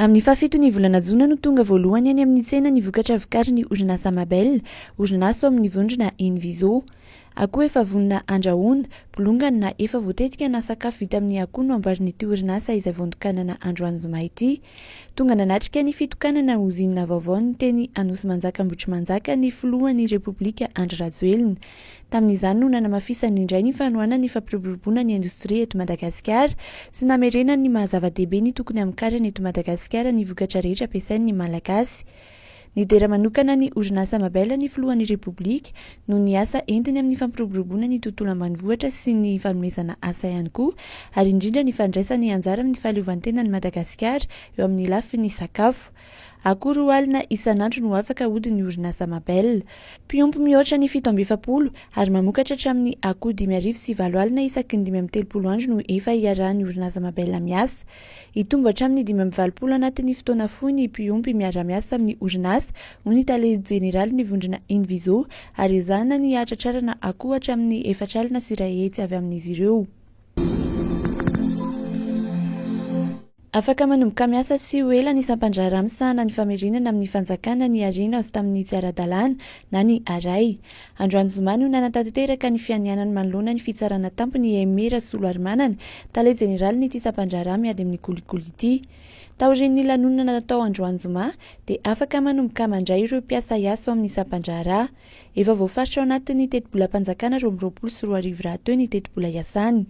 Amin'ny fahafiton'ny volana jona no tonga voalohany any amin'ny tsena ny vokatra vokarin'ny orinasa Mabel, orinasa ao amin'ny vondrona Inviso. Akoho efa vonona andrahoina, bolongany na efa voatetika na sakafo vita amin'ny akoho no amboarin'ity orinasa izay vao notokanana androany zoma ity. Tonga nanatrika ny fitokanana ozinina vaovao ny teny Anosimanjaka Ambohitrimanjaka ny filohan'ny Repoblika Andry Rajoelina. Tamin'izany no nanamafisany indray ny fanohanany ny fampiroboroboana ny indostria eto Madagasikara sy namerenany ny maha zava-dehibe ny tokony hamokarana eto Madagasikara ny vokatra rehetra ampiasain'ny Malagasy. Nidera manokana ny orinasa Mabel ny filohan'ny Repoblika noho ny asa entiny amin'ny fampiroboroboana ny tontolo ambanivohitra sy ny fanomezana asa ihany koa ary indrindra ny fandraisany anjara amin'ny fahaleovantenan'i Madagasikara eo amin'ny lafiny sakafo. Akoho 20 isan'andro no afaka ahodin'ny orinasa Mabel. Mpiompy mihoatra ny 47 ary mamokatra hatramin'ny akoho 8008 isaky ny 35 andro no efa iarahan'ny orinasa Mabel miasa. Hitombo hatramin'ny 85 anatin'ny fotoana fohy ny mpiompy miara-miasa amin'ny orinasa, hoy ny tale jeneralin'ny vondrona Invizo, ary ezahina ny hahatratrarana akoho hatramin'ny 140 avy amin'izy ireo. Afaka manomboka miasa tsy ho ela ny sampan-draharaha misahana ny famerenana amin'ny fanjakana ny harena azo tamin'ny tsy ara-dalàna na ny Aray. Androany zoma no nanatanteraka ny fianianany manoloana ny fitsarana tampony i Aimé Rasoloarimanana, tale jeneralin'ity sampan-draharaha miady amin'ny kolikoly ity. Taorian'ny lanonana natao androany zoma dia afaka manomboka mandray ireo mpiasa hiasa ao amin'ny sampan-draharaha. Efa voafaritra ao anatin'ny tetibolam-panjakana 2022 rahateo ny tetibola iasany.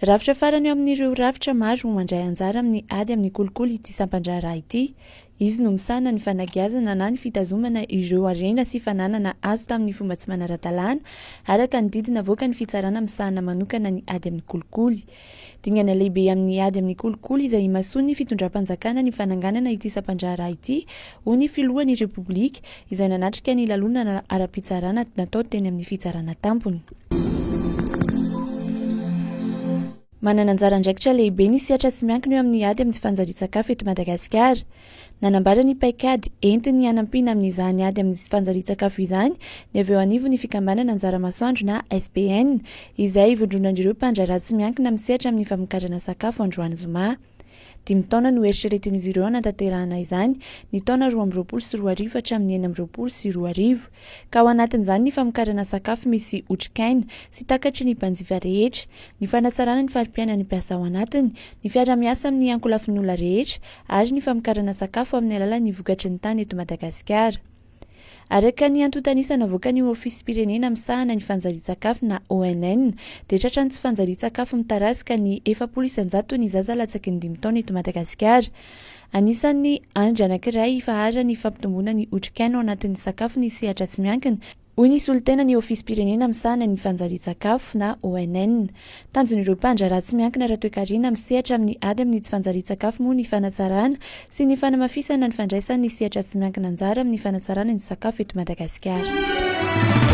Rafitra farany eo amin'ireo rafitra maro mandray anjara amin'ny ady amin'ny kolikoly ity sampan-draharaha ity. Izy no misahana ny fanagiazana na ny fitazomana ireo harena sy fananana azo tamin'ny fomba tsy manara-dalàna, araka ny didy navoakan'ny fitsarana misahana manokana ny ady amin'ny kolikoly. Dingana lehibe amin'ny ady amin'ny kolikoly izay imasoan'ny fitondram-panjakana ny fananganana ity sampan-draharaha ity, hoy ny filohan'ny Repoblika, izay nanatrika ny lalonana ara-pitsarana natao teny amin'ny fitsarana tampony. Manana anjara andraikitra lehibe ny sehatra tsy miankina eo amin'ny ady amin'ny tsy fanjarian-tsakafo eto Madagasikara. Nanambara ny paikady entiny hanampiana amin'izany ady amin'ny tsy fanjarian-tsakafo izany ny avy eo anivon'ny fikambanana Anjara Masoandro na SPN, izay ivondronan'ireo mpandraharaha tsy miankina misehatra amin'ny famokarana sakafo androany zoma. Dimy taona no eritreretin'izy ireo hanatanterahana izany, ny taona 2022 hatramin'ny 2026. Ka ao anatin'izany ny famokarana sakafo misy otrikaina sy takatry ny mpanjifa rehetra, ny fanatsarana ny fari-piainan'ny mpiasa ao anatiny, ny fiarahamiasa amin'ny ankolafin'olona rehetra ary ny famokarana sakafo amin'ny alalan'ny vokatry ny tany eto Madagasikara. Araka ny antontan'isa navoakan'ny Ofisim-pirenena misahana ny fanjarian-tsakafo na ONN dia tratran'ny tsy fanjarian-tsakafo mitarazoka ny 40 isan-jaton'ny zaza latsaky ny dimy taona eto Madagasikara. Anisan'ny andry anankiray ifaharan'ny fampitomboana ny otrikaina ao anatin'ny sakafo ny sehatra tsy miankina, hoy ny solontena ny Ofisim-pirenena misahana ny fanjarian-tsakafo na ONN. Tanjon'ireo mpandraharaha tsy miankina ara-toekarena misehatra amin'ny ady amin'ny tsy fanjarian-tsakafo moa ny fanatsarana sy ny fanamafisana ny fandraisan'ny sehatra tsy miankina anjara amin'ny fanatsarana ny sakafo eto Madagasikara.